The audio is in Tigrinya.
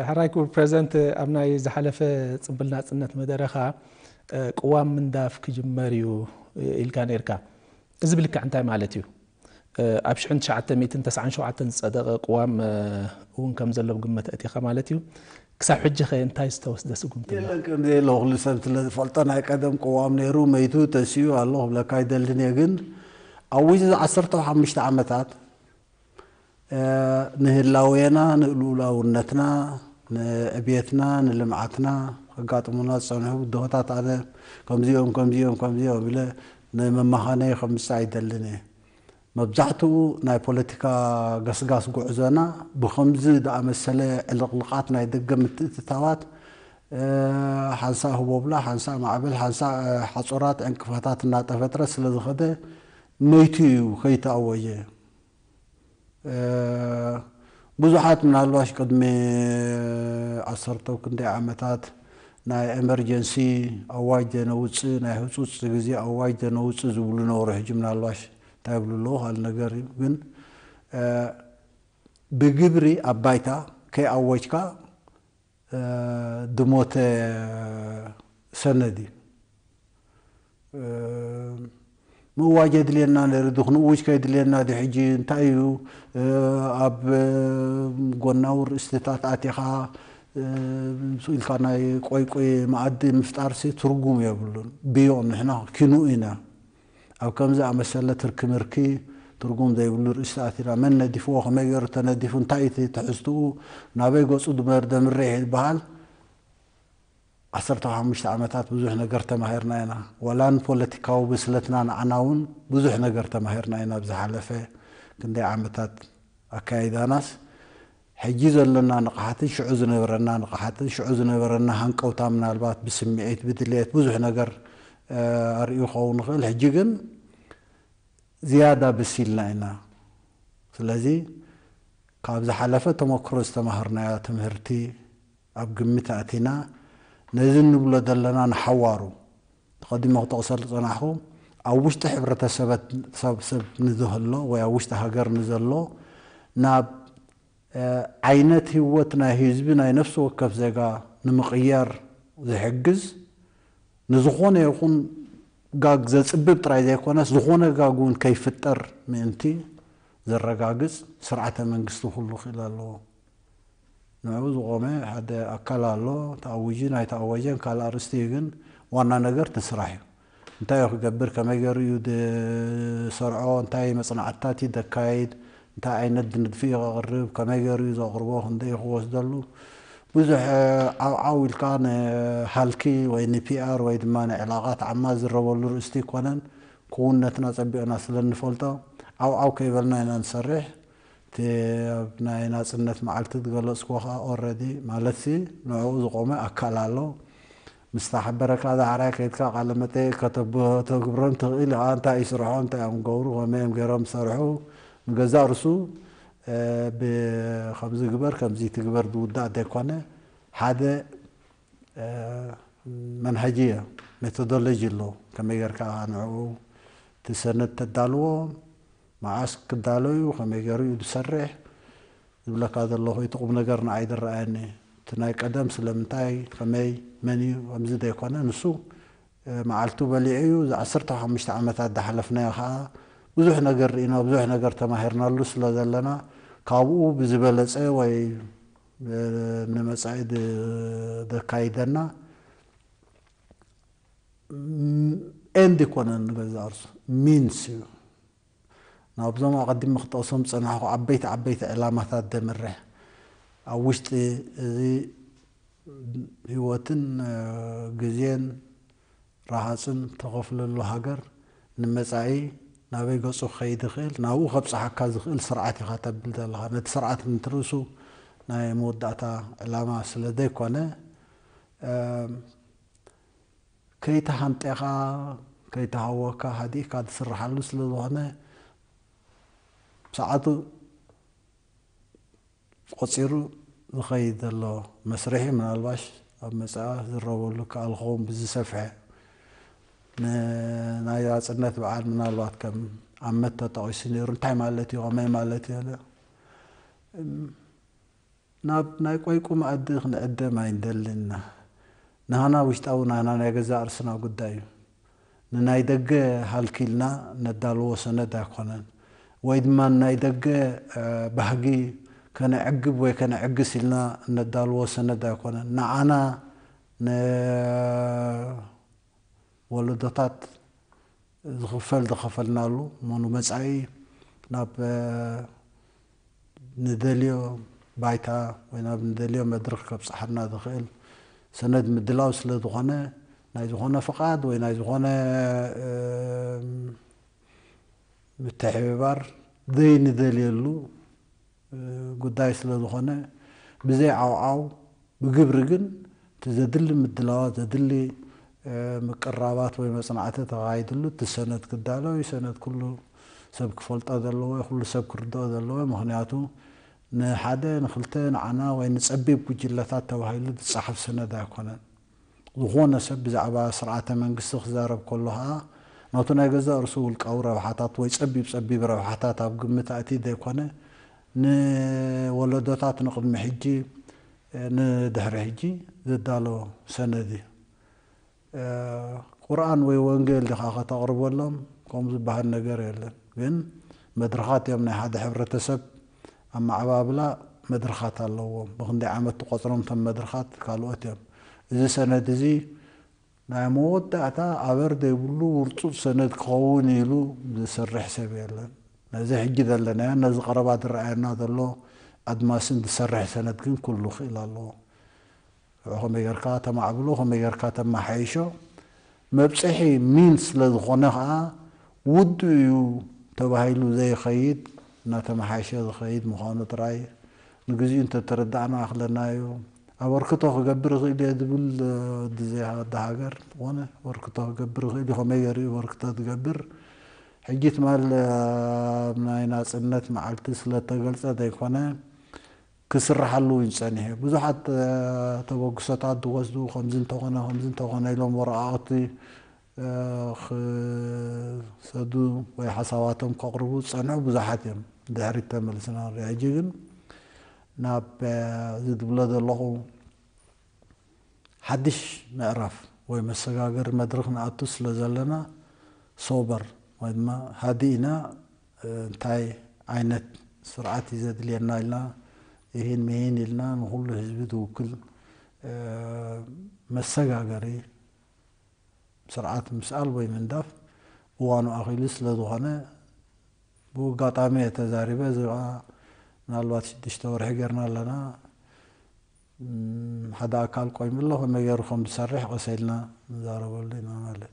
ሕራይ ክቡር ፕሬዚደንት፣ ኣብ ናይ ዝሓለፈ ጽምብል ናጽነት መደረኻ ቅዋም ምንዳፍ ክጅመር እዩ ኢልካ ነርካ። እዚ ብልክዕ እንታይ ማለት እዩ? ኣብ ሽሕን ትሽዓተ ሚእትን ተስዓን ሸውዓተን ዝጸደቐ ቅዋም እውን ከም ዘሎ ብግመት ኣእቲኻ ማለት እዩ። ክሳብ ሕጂ ኸ እንታይ ዝተወስደ ስጉምቲ ኣሎ? የለን፣ ከም ዘየለ ኩሉ ሰብ ስለ ዝፈልጦ፣ ናይ ቀደም ቅዋም ነይሩ፣ መይቱ ተሲኡ ኣሎ ክብለካ ኣይደልን እየ። ግን ኣብ ውሽጢ እዚ ዓሰርተ ሓሙሽተ ዓመታት ንህላዌና፣ ንልኡላውነትና፣ ንዕብየትና፣ ንልምዓትና ከጋጥሙና ዝጸንሑ ብድሆታት ኣነ ከምዚኦም ከምዚኦም ከምዚኦም ኢለ ንመመኻነይ ከምጽእ ኣይደልን እየ። መብዛሕትኡ ናይ ፖለቲካ ገስጋስ ጉዕዞና ብኸምዚ ዝኣመሰለ ዕልቕልቓት ናይ ደገ ምትእትታዋት፣ ሓንሳእ ህቦብላ፣ ሓንሳእ ማዕበል፣ ሓንሳእ ሓጹራት ዕንቅፋታት እናተፈጥረ ስለ ዝኸደ መይቱ እዩ ከይተኣወጀ። ብዙሓት ምናልባሽ ቅድሚ ዓሰርተ ክንደይ ዓመታት ናይ ኤመርጀንሲ ኣዋጅ ዘነውፅእ፣ ናይ ህፁፅ ግዜ ኣዋጅ ዘነውፅእ ዝብሉ ነበሩ። ሕጂ ምናልባሽ እንታይ ይብሉ ኣለዉ ካልእ ነገር እዩ። ግን ብግብሪ ኣብ ባይታ ከይኣወጅካ ድሞተ ሰነድ እዩ። ምእዋጅ የድልየና ነይሩ ድኹን እውጅ ከየድልየና ድዩ? ሕጂ እንታይ እዩ? ኣብ ጎናዊ ርእስትታት ኣቲኻ ስኢልካ ናይ ቆይቆይ መኣዲ ምፍጣርሲ ትርጉም የብሉን። ብዮ ንሕና ኪኑ ኢና ኣብ ከምዚ ኣመሰለ ትርኪ ምርኪ ትርጉም ዘይብሉ ርእስቲ ኣቲና። መን ነዲፍዎ? ከመይ ገይሩ ተነዲፉ? እንታይ እቲ ትሕዝትኡ? ናበይ ገጹ ድመር ደምርሕ ይበሃል? ዓሰርተ ሓሙሽተ ዓመታት ብዙሕ ነገር ተማሂርና ኢና። ዋላ ንፖለቲካዊ ብስለትና ንዓና እውን ብዙሕ ነገር ተማሂርና ኢና። ብዝሓለፈ ክንደይ ዓመታት ኣካይዳናስ ሕጂ ዘለና ንቕሓትን ሽዑ ዝነበረና ንቕሓትን ሽዑ ዝነበረና ሃንቀውታ ምናልባት ብስምዒት ብድልየት ብዙሕ ነገር ኣርእዩ ክኸውን ይኽእል። ሕጂ ግን ዝያዳ በሲልና ኢና። ስለዚ ካብ ዝሓለፈ ተመክሮ ዝተማሃርናዮ ትምህርቲ ኣብ ግምት ኣእቲና ነዚ እንብሎ ዘለና ንሓዋሩ ተቐዲሞ ክጠቕሰሉ ዝጸናሕኩ ኣብ ውሽጢ ሕብረተሰብ ሰብ ንዝህሎ ወይ ኣብ ውሽጢ ሃገር ንዘሎ ናብ ዓይነት ህይወት ናይ ህዝቢ ናይ ነፍሲ ወከፍ ዜጋ ንምቕያር ዝሕግዝ ንዝኾነ ይኹን ጋግ ዘጽብብ ጥራይ ዘይኮነስ ዝኾነ ጋግ እውን ከይፍጠር ምእንቲ ዘረጋግጽ ስርዓተ መንግስቲ ኩሉ ክእል ኣለዎ። ንዕኡ ዝቖመ ሓደ ኣካል ኣሎ። ተኣዊጂ ናይ ተኣወጀን ካልእ ኣርእስቲ እዩ። ግን ዋና ነገር እቲ ስራሕ እዩ። እንታይ እዩ ክገብር? ከመይ ገይሩ እዩ ዝሰርዖ? እንታይ መጽናዕትታት እዩ ዘካይድ? እንታይ ዓይነት ንድፊ እዩ ከቕርብ? ከመይ ገይሩ እዩ ዘቕርቦ? ክንደይ እዩ ክወስደሉ? ብዙሕ ዓውዓው ኢልካ ንሃልኪ ወይ ንፒኣር ወይ ድማ ንዕላቓት ዓማ ዝረበሉ ርእስቲ ይኮነን። ክውነትና ጸቢቕና ስለ እንፈልጦ ዓውዓው ከይበልና ኢና ንሰርሕ። እቲ ኣብ ናይ ናጽነት መዓልቲ ዝገለጽኩዎ ከኣ ኦረዲ ማለትሲ ንዕኡ ዝቖመ ኣካል ኣሎ። ምስታ ሓበረካ ዳሕራይ ከይድካ ቃለ መጠይቅ ከተግብሮን ትኽእል ኢኻ። እንታይ እዩ ስርሖ፣ እንታይ እዮም ገብሩ፣ ከመይ እዮም ገይሮም ዝሰርሑ፣ ንገዛእ ርሱ ብከምዚ ግበር ከምዚ ትግበር ዝውዳእ ዘይኮነ ሓደ መንሃጅያ ሜቶዶሎጂ ኣሎ። ከመይ ጌርካ ንዕኡ እቲ ሰነድ ተዳልዎ፣ መዓስ ክዳሎ እዩ፣ ከመይ ገይሩ እዩ ዝሰርሕ ዝብለካ ዘለኹ እቲ ቁም ነገር ንዓይ ዝረኣየኒ። እቲ ናይ ቀደም ስለምንታይ፣ ከመይ፣ መን እዩ ከምዚ ዘይኮነ፣ ንሱ መዓልቱ በሊዑ እዩ። እዚ ዓሰርተ ሓሙሽተ ዓመታት ዝሓለፍናዮ ከዓ ብዙሕ ነገር ርኢና፣ ብዙሕ ነገር ተማሂርናሉ ስለ ዘለና ካብኡ ብዝበለፀ ወይ ንመጻኢ ዘካይደና ኤንድ ይኮነን ንገዛእ ርእሱ ሚንስ እዩ። ናብዞም ኣቐዲሚ ክጠቕሶም ዝጸናሕኩ ዓበይቲ ዓበይቲ ዕላማታት ዘምርሕ ኣብ ውሽጢ እዚ ህይወትን ግዜን ረሃጽን ተኸፍለሉ ሃገር ንመጻኢ ናበይ ገጹ ክኸይድ ይኽእል፣ ናብኡ ከብጽሓካ ዝኽእል ስርዓት ኢኻ ተብል ዘለኻ። ነቲ ስርዓት እንትርእሱ ናይ መወዳእታ ዕላማ ስለ ዘይኮነ፣ ከይተሃንጤኻ፣ ከይተሃወካ፣ ሃዲእካ ትስርሓሉ ስለ ዝኾነ፣ ሰዓቱ ቆጺሩ ዝኸይድ ዘሎ መስርሒ፣ ምናልባሽ ኣብ መጻኢ ዝረበሉ ከኣ ዝኸውን ብዝሰፍሐ ን-፣ ናይ ናጽነት በዓል ምናልባት ከም ኣመት ተጠቒሱ ነይሩ። እንታይ ማለት እዩ? ከመይ ማለት እዩ? ኢለ፣ እም፣ ናብ ናይ ቆይቁ መኣዲ ክንዕደም ኣይንደልን ኢና። ናህና ውሽጣዊ ናህና ናይ ገዛእ ርእስና ጉዳይ እዩ። ንናይ ደገ ሃልኪልና ነዳልዎ ሰነድ ኣይኮነን። ወይ ድማ ንናይ ደገ ባህጊ ከነዕግብ ወይ ከነዕግስ ኢልና እነዳልዎ ሰነድ ኣይኮነን። ንዓና ንወለዶታት ዝኽፈል ዝኸፈልናሉ እሞ ንመጻኢ ናብ ንደልዮ ባይታ ወይ ናብ ንደልዮ መድረኽ ከብጽሓና ዝኽእል ሰነድ ምድላው ስለ ዝኾነ ናይ ዝኾነ ፍቓድ ወይ ናይ ዝኾነ ምትሕብባር ዘይንደልየሉ ጉዳይ ስለ ዝኾነ ብዘይ ዓውዓው ብግብሪ ግን እቲ ዘድሊ ምድላዋት ዘድሊ ምቅራባት ወይ መፅናዕቲ ተኻይድሉ እቲ ሰነድ ክዳሎ እዩ። ሰነድ ኩሉ ሰብ ክፈልጦ ዘለዎ ኩሉ ሰብ ክርድኦ ዘለዎ ምክንያቱ ንሓደ ንክልተ ንዓና ወይ ንፀቢብ ጉጅለታት ተባሂሉ ዝፀሓፍ ሰነድ ኣይኮነን። ዝኾነ ሰብ ብዛዕባ ስርዓተ መንግስቲ ክዛረብ ከሎ ከዓ ናቱ ናይ ገዛእ ርእሱ ውልቃዊ ረብሓታት ወይ ፀቢብ ፀቢብ ረብሓታት ኣብ ግምት ኣእትዩ ዘይኮነ ንወለዶታት ንቅድሚ ሕጂ ንድሕሪ ሕጂ ዝዳሎ ሰነድ እዩ። ቁርኣን ወይ ወንጌል ዲኻ ከተቕርበሎም ከምኡ ዝበሃል ነገር የለን። ግን መድረኻት እዮም ናይ ሓደ ሕብረተሰብ ኣመዓባብላ መድረኻት ኣለዎም። ብክንደይ ዓመት ትቆፅሮም እቶም መድረኻት ካልኦት እዮም። እዚ ሰነድ እዚ ናይ መወዳእታ ኣበር ዘይብሉ ውርፁፅ ሰነድ ክኸውን ኢሉ ዝሰርሕ ሰብ የለን። ነዚ ሕጂ ዘለናዮ ነዚ ቀረባ ዝረኣየና ዘሎ ኣድማስን ዝሰርሕ ሰነድ ግን ኩሉ ክእል ኣለዎ። ከመይ ጌርካ ተማዕብሎ ከመይ ጌርካ ተመሓይሾ መብፅሒ ሚን ስለ ዝኾነ ከዓ ውዱ እዩ ተባሂሉ ዘይኸይድ እናተመሓየሸ ዝኸይድ ምዃኑ ጥራይ ንግዚኡ እንተተረዳእና ኣኽለናዮ። ኣበርክቶ ክገብር ይኽእል እየ ዝብል ድዘይሃደ ሃገር ዝኾነ ኣበርክቶ ክገብር ይኽእል እዩ። ከመይ ገይሩ ኣበርክቶ ዝገብር ሕጂ ትማል ናይ ናፅነት መዓልቲ ስለተገልፀ ዘይኮነ ክስርሓሉ እውን ጸኒሑ ብዙሓት ተበግሶታት ዝወስዱ ከምዚ እንተኾነ ከምዚ እንተኾነ ኢሎም ወረቓቕቲ ክሰዱ ወይ ሓሳባቶም ከቕርቡ ዝጸንሑ ብዙሓት እዮም። ድሕሪት ተመልስና ንሪኣ ሕጂ ግን ናብ እዚ ዝብሎ ዘለኹ ሓድሽ ምዕራፍ ወይ መሰጋገሪ መድረኽ ንኣቱ ስለ ዘለና ሶበር ወይ ድማ ሃዲእና እንታይ ዓይነት ስርዓት እዩ ዘድልየና ኢልና ይህን ምሂን ኢልና ንኩሉ ህዝቢ ዝውክል መሰጋገሪ ስርዓት ምስኣል ወይ ምንዳፍ እዋኑ ኣኺሉ ስለ ዝኾነ ብኡ ኣጋጣሚ እየ ተዛሪበ። እዚ ከዓ ምናልባት ሽዱሽተ ወርሒ ጌርና ኣለና። ሓደ ኣካል ቆይሙ ኣሎ ከመይ ገይሩ ከም ዝሰርሕ ቀስ ኢልና ንዛረበሉ ኢና ማለት።